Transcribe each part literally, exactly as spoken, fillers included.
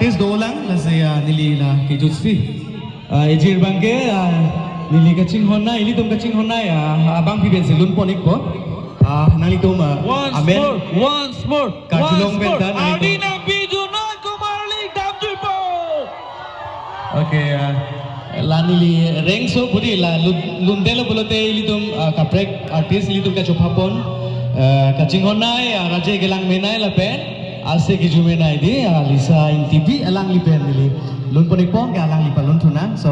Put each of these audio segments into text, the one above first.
Tis dolang, lasi, ah, neli la kejutsi. Ah, ejir abangke, ah, neli kachinghon na, ilitum kachinghon na, ah, abangpi pensi lun pon-ikpo. Ah, nanglitum, ah, Once amen. More, once more, Kajulong once more. Bentan, nanglitum. Ardi nangpijunoi komarli damjuipo. Okay, ah, la neli rengso pudi la lun-, lundelo pulote ilitum, ah, kaprek artist ilitum kachopha pon, ah, kachinghon nai, ah, Raje Kelang menei lapen Ase Kiju menei di, ah, Lisa Ingtipi alangli pen neli lun pon-ikpo ke alangli palunthu nang. So,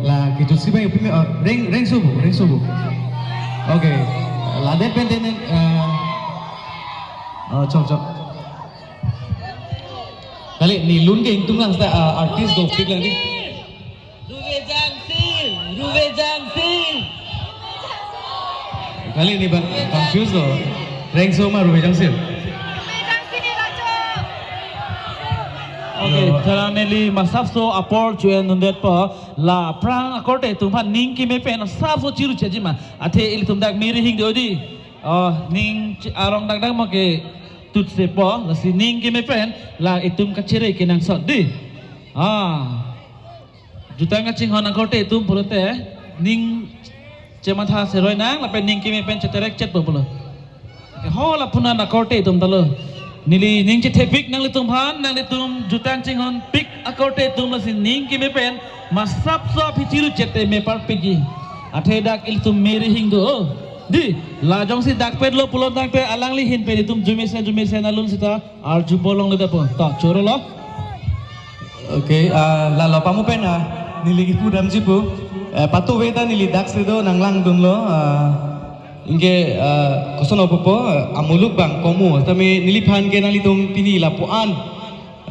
la kejutsi abang ipi me, ah, reng, rengso bu, rengso bu. Okay. Ladet pen tenen, ah, oh, chok, chok. Kali neli lun ke ingtung lang seta, ah, artist dopik lang di. Ruvejang Sil, Ruvejang Sil. Kali neli ba confuse lo. Rengso ma Ruvejang Sil. Okay, yo. Tara neli masapso apor chu-en dundetpo, la aphrang akorte atum aphan ning keme pen masapso chiru chejima. Athe ilitum dak miri hing do di. Oh, ning chi-, arong dangdang mo ketutsepo, lasi ning keme pen la itum kachere kenangsot di. Ah. Jutang kachinghon akorte atum pulote ning chematha seroi nang lapen ning keme pen cheterek chetpo pulo. Ke ho lapu-an akorte atum ta lo. Neli ning chethepik nanglitum aphan, nanglitum jutang chinghonpik akorte atum lasi ning keme pen masapso aphi chiru chete me parpikji. Athe dak ilitum miri hing do. Di, la jongsi dak petlo pulo tangte alangli ahin pen itum jumesen jumesen alun seta arjupo longledet po. Ta choro lo. Okay, ah, lalo pamu pen, ah, neli kipu damji pu. Eh, patu veta neli dak si do nanglangdunlo, ah, ingke, ah, koson opo po, ah, amuluk abang komu. Tame neliphan ke nanglitum pini lapu-an,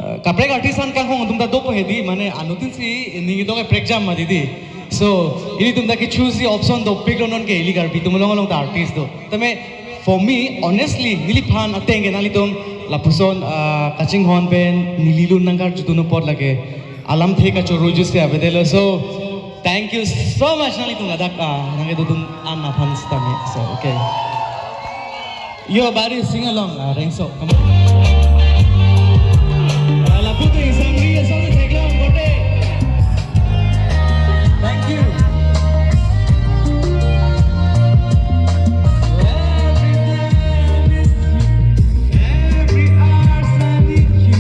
ah, kaprek artist aphan kanghong atum ta dopo hedi, mane anuttin si ning idok e prekjam ma di di. So, ilitum ta kechoose option dopik lo non ke ili Karbi atum along along ta artist do. Tame, for me, honestly, neliphan ateng ke nanglitum lapuson, ah, kachinghon pen neli lun nangkarjudun apot lake alamthe kachoro jutsi avedetlo. So, thank you so much nanglitum ladak, ah, nangkedodun an aphan sitame. So, okay. Yo, bari sing along, ah, rengso. Come on. Ah, lapu te isang ri, isang ri theklong, kote. Thank you. Every time is you, every hour I need you,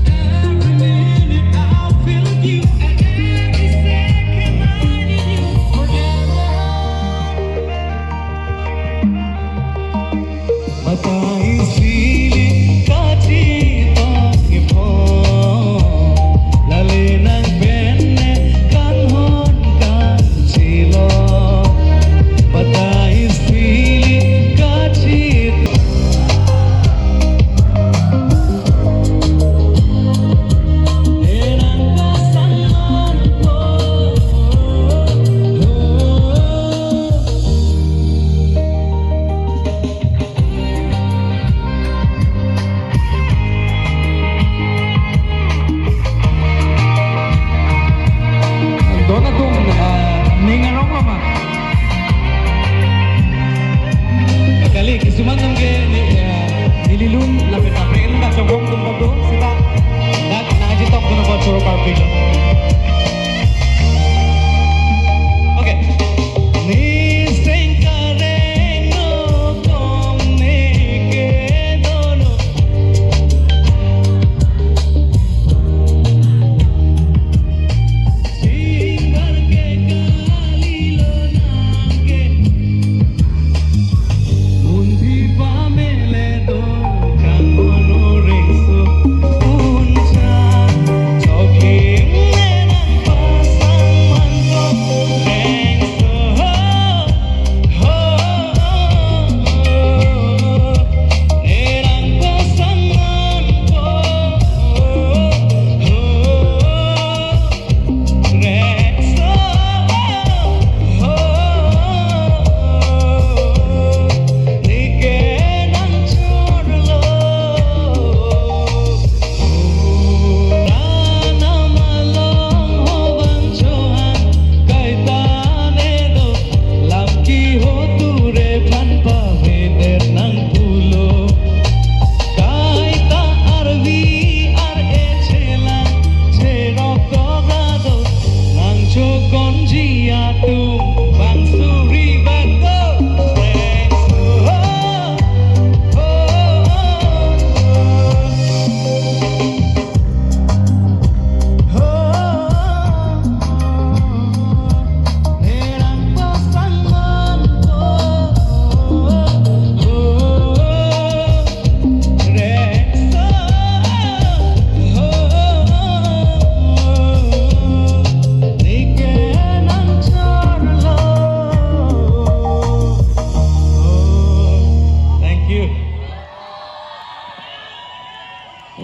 every minute I feel you, and every second I need you. Forever. Mata isi ili kachitong ipo. Lale nang pen ne kanghon kachilo. Mata isi ili kachitong. Don atum, ah, ning arong lo ma? Kali, kisuman atum ke ni, eh, neli lun lapen kaprek lun kachongkong atum kado, seta dak nangchetongdun apot choro parpik. Okay. Ni seng kareng no kom ne ke dono.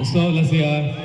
So, lasi, ah,